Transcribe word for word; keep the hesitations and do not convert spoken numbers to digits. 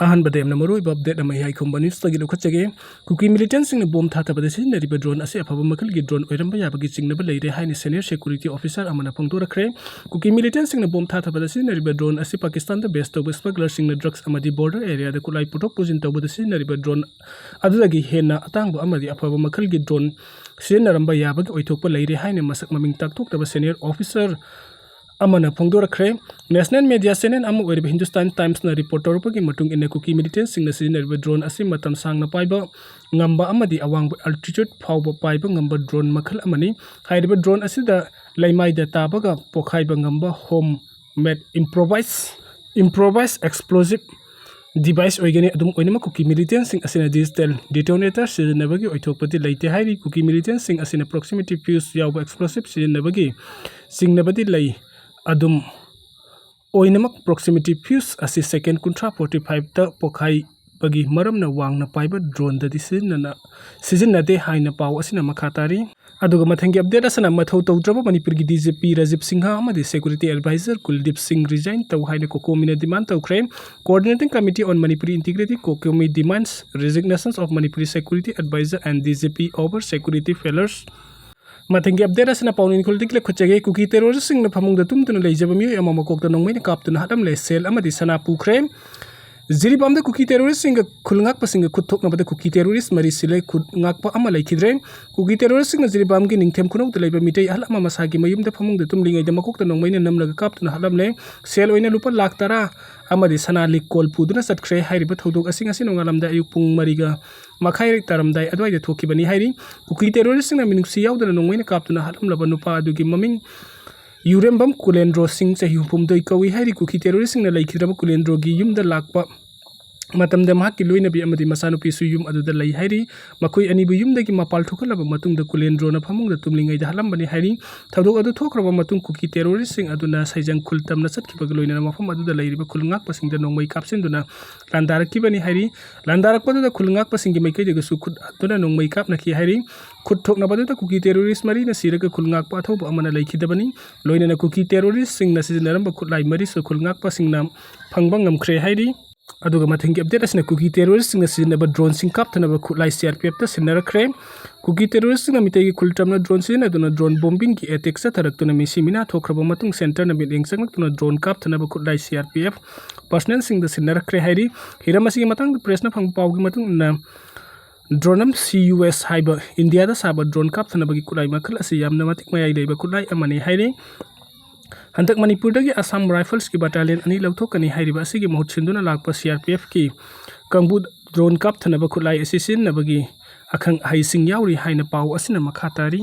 ꯑꯍꯥꯟꯕꯗ ꯌꯥꯝꯅ ꯃꯔꯨꯑꯣꯏꯕ ꯑꯞꯗꯦꯠ ꯑꯃ ꯏꯌꯥꯏꯈꯨꯝꯕ ꯅ꯭ꯌꯨꯁꯇꯒꯤ ꯂꯧꯈꯠꯆꯒꯦ꯫ ꯀꯨꯀꯤ ꯃꯤꯂꯤꯇꯦꯟꯁꯤꯡꯅ ꯕꯣꯝ ꯊꯥꯊꯕꯗ ꯁꯤꯖꯤꯟꯅꯔꯤꯕ ꯗ꯭ꯔꯣꯟ ꯑꯁꯤ ꯑꯐꯕ ꯃꯈꯜꯒꯤ ꯗ꯭ꯔꯣꯟ ꯑꯣꯏꯔꯝꯕ ꯌꯥꯕꯒꯤ ꯆꯤꯡꯅꯕ ꯂꯩꯔꯦ ꯍꯥꯏꯅ ꯁꯦꯅꯤꯌꯔ ꯁꯦꯀ꯭ꯌꯨꯔꯤꯇꯤ ꯑꯣꯐꯤꯁꯥꯔ ꯑꯃꯅ ꯐꯣꯡꯗꯣꯔꯛꯈ꯭ꯔꯦ꯫ ꯀꯨꯀꯤ ꯃꯤꯂꯤꯇꯦꯟꯁꯤꯡꯅ ꯕꯣꯝ ꯊꯥꯊꯕꯗ ꯁꯤꯖꯤꯟꯅꯔꯤꯕ ꯗ꯭ꯔꯣꯟ ꯑꯁꯤ ꯄꯥꯀꯤꯁꯇꯥꯟꯗ ꯕꯦꯁ ꯇꯧꯕ ꯁ꯭ꯃꯒꯂꯔꯁꯤꯡꯅ ꯗ꯭ꯔꯒꯁ ꯑꯃꯗꯤ ꯕꯣꯔꯗꯔ ꯑꯦꯔꯤꯌꯥꯗ ꯈꯨꯠꯂꯥꯏ ꯄꯨꯊꯣꯛ ꯄꯨꯁꯤꯟ ꯇꯧꯕꯗ ꯁꯤꯖꯤꯟꯅꯔꯤꯕ ꯗ꯭ꯔꯣꯟ ꯑꯗꯨꯗꯒꯤ ꯍꯦꯟꯅ ꯑꯇꯥꯡꯕ ꯑꯃꯗꯤ ꯑꯐꯕ ꯃꯈꯜꯒꯤ ꯗ꯭ꯔꯣꯟ ꯁꯤꯖꯤꯟꯅꯔꯝꯕ ꯌꯥꯕꯒꯤ ꯑꯣꯏꯊꯣꯛꯄ ꯂꯩꯔꯦ ꯍꯥꯏꯅ ꯃꯁꯛ ꯃꯃꯤꯡ ꯇꯥꯛꯊꯣꯛꯇꯕ ꯁꯦꯅꯤꯌꯔ ꯑꯣꯐꯤꯁꯥꯔ ꯑꯃꯅ ꯐꯣꯡꯗꯣꯔꯛꯈ꯭ꯔꯦ꯫ ꯅꯦꯁꯅꯦꯜ ꯃꯦꯗꯤꯌꯥ ꯆꯦꯅꯦꯜ ꯑꯃ ꯑꯣꯏꯔꯤꯕ ꯍꯤꯟꯗꯨꯁꯇꯥꯟ ꯇꯥꯏꯝꯁꯅ ꯔꯤꯄꯣꯔꯠ ꯇꯧꯔꯛꯄꯒꯤ ꯃꯇꯨꯡ ꯏꯟꯅ, ꯀꯨꯀꯤ ꯃꯤꯂꯤꯇꯦꯟꯁꯤꯡꯅ ꯁꯤꯖꯤꯟꯅꯔꯤꯕ ꯗ꯭ꯔꯣꯟ ꯑꯁꯤ ꯃꯇꯝ ꯁꯥꯡꯅ ꯄꯥꯏꯕ ꯉꯝꯕ ꯑꯃꯗꯤ ꯑꯋꯥꯡꯕ ꯑꯦꯜꯇꯤꯆꯨꯠ ꯐꯥꯎꯕ ꯄꯥꯏꯕ ꯉꯝꯕ ꯗ꯭ꯔꯣꯟ ꯃꯈꯜ ꯑꯃꯅꯤ꯫ ꯍꯥꯏꯔꯤꯕ ꯗ꯭ꯔꯣꯟ ꯑꯁꯤꯗ ꯂꯩꯃꯥꯏꯗ ꯇꯥꯕꯒ ꯄꯣꯈꯥꯏꯕ ꯉꯝꯕ ꯍꯣꯝ ꯃꯦꯗ ꯏꯝꯄ꯭ꯔꯣꯚꯥꯏꯁ ꯏꯝꯄ꯭ꯔꯣꯚꯥꯏꯁ ꯑꯦꯛꯁꯄ꯭ꯂꯣꯖꯤꯞ ꯗꯤꯚꯥꯏꯁ ꯑꯣꯏꯒꯅꯤ꯫ ꯑꯗꯨꯝ ꯑꯣꯏꯅꯃꯛ, ꯀꯨꯀꯤ ꯃꯤꯂꯤꯇꯦꯟꯁꯤꯡ ꯑꯁꯤꯅ ꯗꯤꯖꯤꯇꯦꯜ ꯗꯤꯇꯣꯅꯦꯇꯔ ꯁꯤꯖꯤꯟꯅꯕꯒꯤ ꯑꯣꯏꯊꯣꯛꯄꯗꯤ ꯂꯩꯇꯦ ꯍꯥꯏꯔꯤ꯫ ꯀꯨꯀꯤ ꯃꯤꯂꯤꯇꯦꯟꯁꯤꯡ ꯑꯁꯤꯅ ꯄ꯭ꯔꯣꯛꯁꯤꯃꯤꯇꯤ ꯐ꯭ꯌꯨꯁ ꯌꯥꯎꯕ ꯑꯦꯛꯁꯄ꯭ꯂꯣꯁꯤꯞ ꯁꯤꯖꯤꯟꯅꯕꯒꯤ ꯆꯤꯡꯅꯕꯗꯤ ꯂꯩ꯫ ꯑꯗꯨꯝ ꯑꯣꯏꯅꯃꯛ, ꯄ꯭ꯔꯣꯛꯁꯤꯃꯤꯇꯤ ꯐ꯭ꯌꯨꯁ ꯑꯁꯤ ꯁꯦꯀꯦꯟ ꯀꯨꯟꯊ꯭ꯔꯥ, ꯐꯣꯔꯇꯤ ꯐꯥꯏꯚꯇ ꯄꯣꯈꯥꯏꯕꯒꯤ ꯃꯔꯝꯅ ꯋꯥꯡꯅ ꯄꯥꯏꯕ ꯗ꯭ꯔꯣꯟꯗꯗꯤ ꯁꯤꯖꯤꯟꯅꯅ-, ꯁꯤꯖꯤꯟꯅꯗꯦ ꯍꯥꯏꯅ ꯄꯥꯎ ꯑꯁꯤꯅ ꯃꯈꯥ ꯇꯥꯔꯤ꯫ ꯑꯗꯨꯒ ꯃꯊꯪꯒꯤ ꯑꯞꯗꯦꯠ ꯑꯁꯤꯅ ꯃꯊꯧ ꯇꯧꯗ꯭ꯔꯕ ꯃꯅꯤꯄꯨꯔꯒꯤ D G P Rajiv Singh ꯑꯃꯗꯤ ꯁꯦꯀ꯭ꯌꯨꯔꯤꯇꯤ ꯑꯦꯗꯚꯥꯏꯖꯔ ꯀꯨꯜꯗꯤꯞ ꯁꯤꯡ ꯔꯤꯖꯥꯏꯟ ꯇꯧ ꯍꯥꯏꯅ ꯀꯣꯀꯣꯃꯤꯅ ꯗꯤꯃꯥꯟ ꯇꯧꯈ꯭ꯔꯦ꯫ Coordinating Committee on Manipuri Integrity, COCOMI, demands resignations of Manipuri security advisor and D G P over security failures. ꯃꯊꯪꯒꯤ ꯑꯞꯗꯦꯠ ꯑꯁꯤꯅ ꯄꯥꯎꯅꯤꯡꯈꯣꯜꯗꯒꯤ ꯂꯧꯈꯠꯆꯒꯦ꯫ ꯀꯨꯀꯤ ꯇꯦꯔꯣꯔꯤꯁꯁꯤꯡꯅ ꯐꯃꯨꯡꯗ ꯇꯨꯝꯗꯨꯅ ꯂꯩꯖꯕ ꯃꯤꯑꯣꯏ ꯑꯃ ꯃꯀꯣꯛꯇ ꯅꯣꯡꯃꯩꯅ ꯀꯥꯞꯇꯨꯅ ꯍꯥꯠꯂꯝꯂꯦ꯫ ꯁꯦꯜ ꯑꯃꯗꯤ ꯁꯅꯥ ꯄꯨꯈ꯭ꯔꯦ꯫ ꯖꯤꯔꯤꯕꯥꯝꯗ ꯀꯨꯀꯤ ꯇꯦꯔꯣꯔꯤꯁꯁꯤꯡꯒ ꯈꯨꯜ ꯉꯥꯛꯄꯁꯤꯡꯒ ꯈꯨꯠ ꯊꯣꯛꯅꯕꯗ ꯀꯨꯀꯤ ꯇꯦꯔꯣꯔꯤꯁ ꯃꯔꯤ ꯁꯤꯂꯦ, ꯈꯨꯠ ꯉꯥꯛꯄ ꯑꯃ ꯂꯩꯈꯤꯗ꯭ꯔꯦ꯫ ꯀꯨꯀꯤ ꯇꯦꯔꯣꯔꯤꯁꯁꯤꯡꯅ ꯖꯤꯔꯤꯕꯥꯝꯒꯤ ꯅꯤꯡꯊꯦꯝ ꯈꯨꯅꯧꯗ ꯂꯩꯕ ꯃꯤꯇꯩ ꯑꯍꯜ ꯑꯃ ꯃꯁꯥꯒꯤ ꯃꯌꯨꯝꯗ ꯐꯃꯨꯡꯗ ꯇꯨꯝꯂꯤꯉꯩꯗ ꯃꯀꯣꯛꯇ ꯅꯣꯡꯃꯩꯅ ꯅꯝꯂꯒ ꯀꯥꯞꯇꯨꯅ ꯍꯥꯠꯂꯝꯂꯦ꯫ ꯁꯦꯜ ꯑꯣꯏꯅ ꯂꯨꯄꯥ ꯂꯥꯈ ꯇꯔꯥ ꯑꯃꯗꯤ ꯁꯅꯥ ꯂꯤꯛ ꯀꯣꯜ ꯄꯨꯗꯨꯅ ꯆꯠꯈ꯭ꯔꯦ꯫ ꯍꯥꯏꯔꯤꯕ ꯊꯧꯗꯣꯛ ꯑꯁꯤ ꯉꯁꯤ ꯅꯣꯡꯉꯥꯜꯂꯝꯗꯥꯏ ꯑꯌꯨꯛ ꯄꯨꯡ ꯃꯔꯤꯒ ꯃꯈꯥꯏ ꯇꯥꯔꯝꯗꯥꯏ ꯑꯗꯨꯋꯥꯏꯗ ꯊꯣꯛꯈꯤꯕꯅꯤ ꯍꯥꯏꯔꯤ꯫ ꯀꯨꯀꯤ ꯇꯦꯔꯣꯔꯤꯁꯁꯤꯡꯅ ꯃꯤꯅꯨꯡꯁꯤ ꯌꯥꯎꯗꯅ ꯅꯣꯡꯃꯩꯅ ꯀꯥꯞꯇꯨꯅ ꯍꯥꯠꯂꯝꯂꯕ ꯅꯨꯄꯥ ꯑꯗꯨꯒꯤ ꯃꯃꯤꯡ ꯌꯨꯔꯦꯝꯕꯝ ꯀꯨꯂꯦꯟꯗ꯭ꯔꯣ ꯁꯤꯡ, ꯆꯍꯤ ꯍꯨꯝꯐꯨꯍꯨꯝꯗꯣꯏ ꯀꯧꯏ ꯍꯥꯏꯔꯤ꯫ ꯀꯨꯀꯤ ꯇꯦꯔꯣꯔꯤꯁꯁꯤꯡꯅ ꯂꯩꯈꯤꯗ꯭ꯔꯕ ꯀꯨꯂꯦꯟꯗ꯭ꯔꯣꯒꯤ ꯌꯨꯝꯗ ꯂꯥꯛꯄ ꯃꯇꯝꯗ ꯃꯍꯥꯛꯀꯤ ꯂꯣꯏꯅꯕꯤ ꯑꯃꯗꯤ ꯃꯆꯥꯅꯨꯄꯤꯁꯨ ꯌꯨꯝ ꯑꯗꯨꯗ ꯂꯩ ꯍꯥꯏꯔꯤ꯫ ꯃꯈꯣꯏ ꯑꯅꯤꯕꯨ ꯌꯨꯝꯗꯒꯤ ꯃꯄꯥꯜ ꯊꯣꯛꯍꯜꯂꯕ ꯃꯇꯨꯡꯗ ꯀꯨꯂꯦꯟꯗ꯭ꯔꯣꯅ ꯐꯃꯨꯡꯗ ꯇꯨꯝꯂꯤꯉꯩꯗ ꯍꯥꯠꯂꯝꯕꯅꯤ ꯍꯥꯏꯔꯤ꯫ ꯊꯧꯗꯣꯛ ꯑꯗꯨ ꯊꯣꯛꯈ꯭ꯔꯕ ꯃꯇꯨꯡ ꯀꯨꯀꯤ ꯇꯦꯔꯣꯔꯤꯁꯁꯤꯡ ꯑꯗꯨꯅ ꯁꯩꯖꯪ ꯈꯨꯜ ꯇꯝꯅ ꯆꯠꯈꯤꯕꯒ ꯂꯣꯏꯅꯅ ꯃꯐꯝ ꯑꯗꯨꯗ ꯂꯩꯔꯤꯕ ꯈꯨꯜ ꯉꯥꯛꯄꯁꯤꯡꯗ ꯅꯣꯡꯃꯩ ꯀꯥꯞꯁꯤꯟꯗꯨꯅ ꯂꯥꯟꯗꯥꯔꯛꯈꯤꯕꯅꯤ ꯍꯥꯏꯔꯤ꯫ ꯂꯥꯟꯗꯥꯔꯛꯄꯗꯨꯗ ꯈꯨꯜ ꯉꯥꯛꯄꯁꯤꯡꯒꯤ ꯃꯥꯏꯀꯩꯗꯒꯤꯁꯨ ꯈꯨꯠ ꯍꯥꯠꯇꯨꯅ ꯅꯣꯡꯃꯩ ꯀꯥꯞꯅꯈꯤ ꯍꯥꯏꯔꯤ꯫ ꯈꯨꯠ ꯊꯣꯛꯅꯕꯗꯨꯗ ꯀꯨꯀꯤ ꯇꯦꯔꯣꯔꯤꯁ ꯃꯔꯤꯅ ꯁꯤꯔꯒ ꯈꯨꯜ ꯉꯥꯛꯄ ꯑꯊꯧꯕ ꯑꯃꯅ ꯂꯩꯈꯤꯗꯕꯅꯤ꯫ ꯂꯣꯏꯅꯅ ꯀꯨꯀꯤ ꯇꯦꯔꯣꯔꯤꯁꯁꯤꯡꯅ ꯁꯤꯖꯤꯟꯅꯔꯝꯕ ꯈꯨꯠꯂꯥꯏ ꯃꯔꯤꯁꯨ ꯈꯨꯜ ꯉꯥꯛꯄꯁꯤꯡꯅ ꯐꯪꯕ ꯉꯝꯈ꯭ꯔꯦ ꯍꯥꯏꯔꯤ꯫ ꯑꯗꯨꯒ ꯃꯊꯪꯒꯤ ꯑꯞꯗꯦꯠ ꯑꯁꯤꯅ ꯀꯨꯀꯤ ꯇꯦꯔꯣꯔꯤꯁꯁꯤꯡꯅ ꯁꯤꯖꯤꯟꯅꯕ ꯗ꯭ꯔꯣꯟꯁꯤꯡ ꯀꯥꯞꯊꯅꯕ ꯈꯨꯠꯂꯥꯏ ꯁꯤ ꯑꯥꯔ ꯄꯤ ꯑꯦꯐꯇ ꯁꯤꯟꯅꯔꯛꯈ꯭ꯔꯦ꯫ ꯀꯨꯀꯤ ꯇꯦꯔꯣꯔꯤꯁꯁꯤꯡꯅ ꯃꯤꯇꯩꯒꯤ ꯈꯨꯜ ꯇꯔꯥꯃꯅ ꯗ꯭ꯔꯣꯟ ꯁꯤꯖꯤꯟꯅꯗꯨꯅ ꯗ꯭ꯔꯣꯟ ꯕꯣꯝꯕꯤꯡꯒꯤ ꯑꯦꯇꯦꯛ ꯆꯠꯊꯔꯛꯇꯨꯅ ꯃꯤꯁꯤ ꯃꯤꯅꯥ ꯊꯣꯛꯈ꯭ꯔꯕ ꯃꯇꯨꯡ ꯁꯦꯟꯇꯔꯅ ꯃꯤꯠꯌꯦꯡ ꯆꯪꯂꯛꯇꯨꯅ ꯗ꯭ꯔꯣꯟ ꯀꯥꯞꯊꯅꯕ ꯈꯨꯠꯂꯥꯏ ꯁꯤ ꯑꯥꯔ ꯄꯤ ꯑꯦꯐ ꯄꯔꯁꯅꯦꯜꯁꯤꯡꯗ ꯁꯤꯟꯅꯔꯛꯈ꯭ꯔꯦ ꯍꯥꯏꯔꯤ꯫ ꯍꯤꯔꯝ ꯑꯁꯤꯒꯤ ꯃꯇꯥꯡꯗ ꯄ꯭ꯔꯦꯁꯅ ꯐꯪꯕ ꯄꯥꯎꯒꯤ ꯃꯇꯨꯡ ꯏꯟꯅ, ꯗ꯭ꯔꯣꯅꯝ ꯁꯤ ꯌꯨ ꯑꯦꯁ ꯍꯥꯏꯕ ꯏꯟꯗꯤꯌꯥꯗ ꯁꯥꯕ ꯗ꯭ꯔꯣꯟ ꯀꯥꯞꯊꯅꯕꯒꯤ ꯈꯨꯠꯂꯥꯏ ꯃꯈꯜ ꯑꯁꯤ ꯌꯥꯝꯅ ꯃꯇꯤꯛ ꯃꯌꯥꯏ ꯂꯩꯕ ꯈꯨꯠꯂꯥꯏ ꯑꯃꯅꯤ ꯍꯥꯏꯔꯤ꯫ ꯍꯟꯗꯛ ꯃꯅꯤꯄꯨꯔꯗꯒꯤ ꯑꯁꯥꯝ ꯔꯥꯏꯐꯜꯁꯀꯤ ꯕꯠꯇꯥꯂꯤꯌꯟ ꯑꯅꯤ ꯂꯧꯊꯣꯛꯀꯅꯤ ꯍꯥꯏꯔꯤꯕ ꯑꯁꯤꯒꯤ ꯃꯍꯨꯠ ꯁꯤꯟꯗꯨꯅ ꯂꯥꯛꯄ ꯁꯤ ꯑꯥꯔ ꯄꯤ ꯑꯦꯐꯀꯤ ꯀꯥꯡꯕꯨ ꯗ꯭ꯔꯣꯟ ꯀꯥꯞꯊꯅꯕ ꯈꯨꯠꯂꯥꯏ ꯑꯁꯤ ꯁꯤꯖꯤꯟꯅꯕꯒꯤ ꯑꯈꯪ ꯑꯍꯩꯁꯤꯡ ꯌꯥꯎꯔꯤ ꯍꯥꯏꯅ ꯄꯥꯎ ꯑꯁꯤꯅ ꯃꯈꯥ ꯇꯥꯔꯤ꯫